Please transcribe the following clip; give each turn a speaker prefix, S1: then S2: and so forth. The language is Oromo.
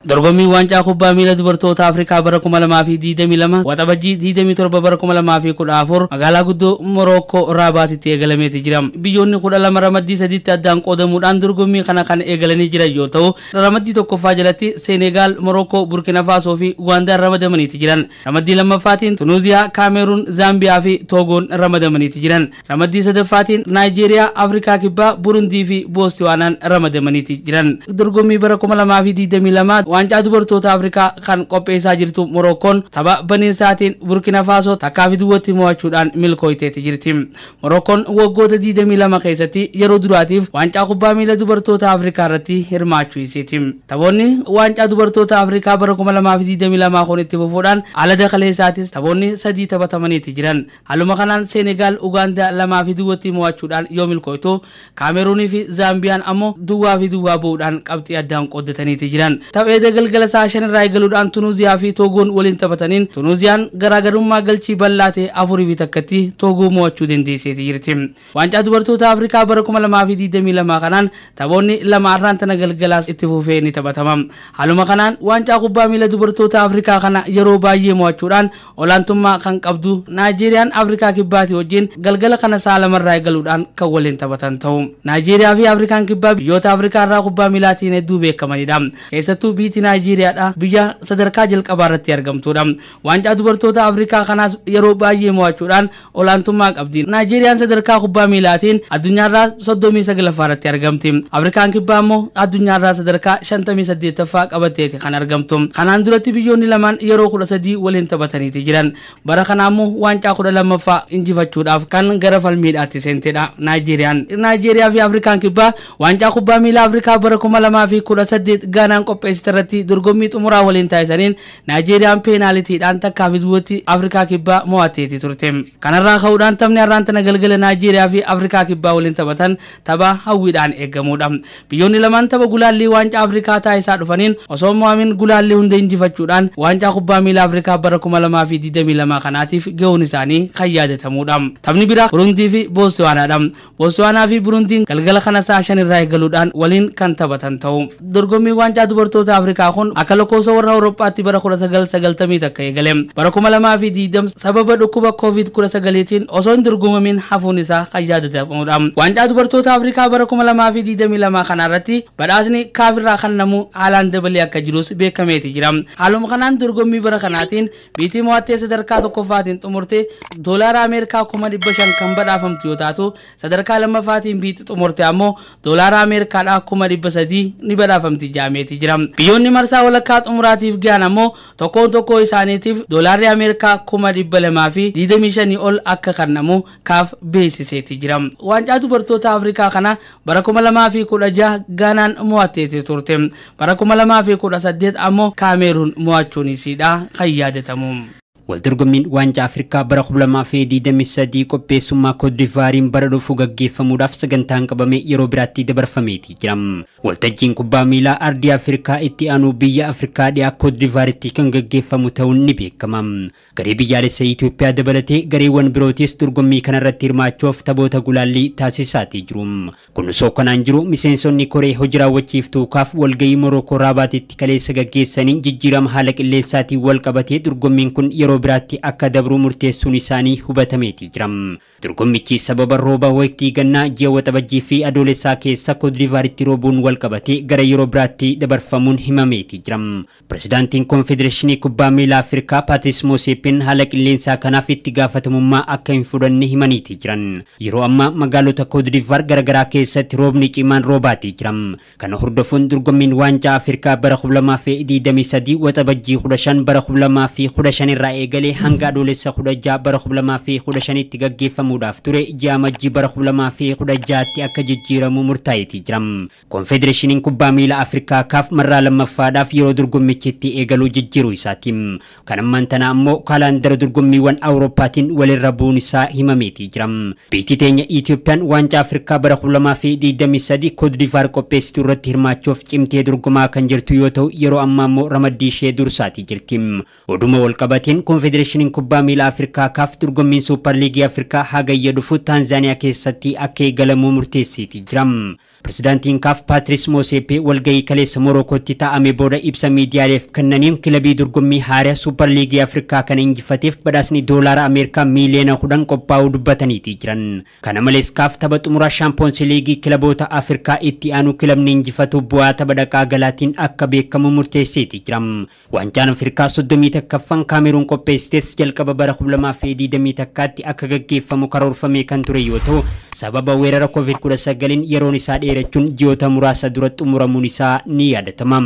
S1: Dorgommii waancaa kubbaa miila dubartoota Afrikaa bara 2022 Waxabajjii 27 bara 2014 magaalaa guddoo Morookoo Raabaatitti eegalameeti jira. Biyyoonni 12 ramaddii sadiitti addaan qoodamuudhaan dorgommii kana kan eegalanii jiran yoo ta'u, ramaddii tokkoffaa jalatti Seenegaal, Morookoo, Burkina Faasoo fi Ugaandaan ramadamaniiti jiran. Ramaddii lammaffaatiin Tunuuziyaa, Kaameruun, Zaambiyaa fi Toogoon ramadamaniiti jiran. Ramaddii sadaffaatiin Naayijeeriyaa, Afrikaa Kibbaa, Burundii fi Boostwaanaan ramadamaniiti jiran. Dorgommii bara 2022 waancaa dubartoota Afrikaa kan qopheessaa jirtu Morokkoon tapha baniinsaatiin Burkina Faasoo takkaa fi duwwatti mo'achuudhaan milkooyteeti jirti. Morokkoon waggoota 22 keessatti yeroo duraatiif waancaa kubbaa miila dubartoota Afrikaa irratti hirmaachuu isiiti. Taphoonni waancaa dubartoota Afrikaa bara 2022 kun itti fufuudhaan ala dakaleessaatis taphoonni sadii taphatamaniiti jiran. Haaluma kanaan Seenegaal Ugaandaa 2-0 mo'achuudhaan yoo milkooytu, Kaameruunii fi Zaambiyaan ammoo 0-0 bu'uudhaan qabxii addaan qooddataniiti jiran. Taphee galgala sa'a 5 irraa eegaluudhaan Tunuuziyaa fi Toogoon waliin taphataniin Tunuuziyaan garaagarummaa galchii bal'aa ta'e 4-1tti Toogoo mo'achuu dandeesseeti jirti. Waancaa dubartoota Afrikaa bara 2022 kanaan taphoonni lama har'aan tana galgalaas itti fufee ni taphatama. Haaluma kanaan waancaa kubbaa miila dubartoota Afrikaa kana yeroo baay'ee mo'achuudhaan olaantummaa kan qabdu Naayijeeriyaan Afrikaa Kibbaatii wajjin galgala kana sa'a 2 irraa eegaluudhaan kan waliin taphatan ta'u. Naayijeeriyaa fi Afrikaan Kibbaa biyyoota Afrikaa irraa kubbaa miilaatiin hedduu beekamanidha. Keessattuu biyyi Naayijeeriyaadha biyya sadarkaa jalqabaa irratti argamtudha. Waancaa dubartoota Afrikaa kanaas yeroo baay'ee mo'achuudhaan olaantummaa qabdi. Naayijeeriyaan sadarkaa kubbaa miilaatiin addunyaarraa 39ffaa irratti argamti. Afrikaan Kibbaa immoo addunyaarraa sadarkaa 58ffaa qabatteeti kan argamtu. Kanaan duratti biyyoonni lamaan yeroo 13 waliin taphataniiti jiran. Bara kana ammoo waancaa 12ffaa injifachuudhaaf kan gara falmiidhaatti seentedha Naayijeeriyaan. Naayijeeriyaa fi Afrikaan Kibbaa waancaa kubbaa miilaa Afrikaa bara 2018 Gaanaan qopheessite irratti dorgommii xumuraa waliin taasisaniin Naayijeeriyaan peenaalitiidhaan takkaa fi duwwatti Afrikaa Kibbaa mo'atteeti turte. Kanarraa ka'uudhaan taphni har'aan tana galgala Naayijeeriyaa fi Afrikaa Kibbaa waliin taphatan tapha hawwiidhaan eegamudha. Biyyoonni lamaan tapha gulaallii waancaa Afrikaa taasisaa dhufaniin osoo mo'amin gulaallii hunda injifachuudhaan waancaa kubbaa miilaa Afrikaa bara 2022 kanaatiif ga'uun isaanii kan yaadatamudha. Taphni biraa Burundii fi Boostwaanaadha. Boostwaanaa fi Burundiin galgala kana sa'a 5 irraa eegaluudhaan waliin kan taphatan ta'u. Dorgommii waancaa dubartoota Afrikaa kun akka lakkoofsa warra Awurooppaatti bara 1991 eegale. Bara 2020 sababa dhukkuba COVID-19tiin osoo hin dorgomamin hafuun isaa kan yaadatamudha. Waancaa dubartoota Afrikaa bara 2022 kana irratti badhaasni kaafirraa kan namu haalaan dabalee akka jirus beekameeti jira. Haaluma kanaan dorgommii bara kanaatiin biitii mo'attee sadarkaa tokkoffaatiin xumurte doolaara Ameerikaa 500,000 kan badhaafamtu yoo taatu, sadarkaa lammaffaatiin biitii xumurte ammoo doolaara Ameerikaadhaa 300,000 ni badhaafamti jaameeti jira. Biyyoonni marsaa walakkaa xumuraatiif gahan ammoo tokkoon tokkoo isaaniitiif doolaarri Ameerikaa 225,000 ol akka kennamu kaaf beeksiseeti jira. Waancaa dubartoota Afrikaa kana bara 2016 Gaanaan mo'atteeti turte. Bara 2018 ammoo Kaameruun mo'achuun isiidha kan yaadatamu.
S2: Waldorgommiin waancaa Afrikaa bara 2023 qopheessummaa Koodivaariin bara dhufu gaggeeffamuudhaaf sagantaan qabame yeroo biraatti dabarfameeti jira. Waltajjiin kubbaa miilaa ardii Afrikaa itti aanu biyya Afrikaa dhiyaa Koodivaaritti kan gaggeeffamu ta'uun ni beekama. Garee biyyaalessa Itoophiyaa dabalatee gareewwan birootis dorgommii kanarratti hirmaachuuf taphoota gulaallii taasisaatii jiru. Kun osoo kanaan jiru miseensonni koree hojii raawwachiiftuu kaaf walgahii Morookoo Raabaatitti kaleessa gaggeessaniin jijjiirama haala qilleensaatiin wal qabatee dorgommiin kun yeroo biraatti akka dabru murteessuun isaanii hubatameeti jira. Dorgommichi sababa rooba waqtii gannaa ji'a Waxabajjii fi Adoolessaa keessa Koodivaaritti roobuun wal qabatee gara yeroo biraatti dabarfamuun himameeti jira. Pirezidaantiin Konfedereeshinii Kubbaa Miilaa Afrikaa Paatris Mooseepin haala qilleensaa kanaaf itti gaafatamummaa akka hin fudhanne himaniiti jiran. Yeroo ammaa magaalota Koodivaar garaagaraa keessatti roobni cimaan roobaatii jira. Kana hordofuun dorgommiin waancaa Afrikaa bara 2023 Waxabajjii 15 bara 2015 irraa eegalee hanga Adoolessa 16 bara 2015tti gaggeeffamuudhaaf ture ji'a Amajjii bara 2016tti akka jijjiiramu murtaa'eeti jira. Konfedereeshiniin Kubbaa Miilaa Afrikaa kaaf marraa lammaffaadhaaf yeroo dorgommichitti eegaluu jijjiiruu isaati. Kan ammaan tana ammoo kaalaandara dorgommiiwwan Awurooppaatiin walirra bu'uun isaa himameeti jira. Biyyi teenya Itoophiyaan waancaa Afrikaa bara 2023 Koodivaar qopheessitu irratti hirmaachuuf cimtee dorgomaa kan jirtu yoo ta'u, yeroo ammaa immoo ramaddii ishee dursaatii jirti. Oduma wal qabateen Konfedereeshiniin Kubbaa Miilaa Afrikaa kaaf dorgommiin Suupper Liigii Afrikaa hagayya dhufu Taanzaaniyaa keessatti akka eegalamu murteesseeti jira. Pirezidaantiin Kaaf Paatris Mooseepee walgahii kaleessa Morokootti taa'ame booda ibsa miidiyaaleef kennaniin kilabii dorgommii haaraa Suupar Liigii Afrikaa kana injifateef badhaasni doolaara Ameerikaa miiliyoona 10 qophaa'uu dubbataniiti jiran. Kana malees Kaaf tapha xumuraa Shaampiyoons Liigii kilaboota Afrikaa itti aanu kilabni injifatu bu'aa tapha dhaqaa galaatiin akka beekamu murteesseeti jira. Waancaan Afrikaa 31ffaan Kaameruun qopheessitees jalqaba bara 2021tti akka gaggeeffamu karoorfamee kan ture yoo ta'u, sababa weerara COVID-19 yeroon isaa dheerachuun ji'oota muraasa dura xumuramuun isaa ni yaadatama.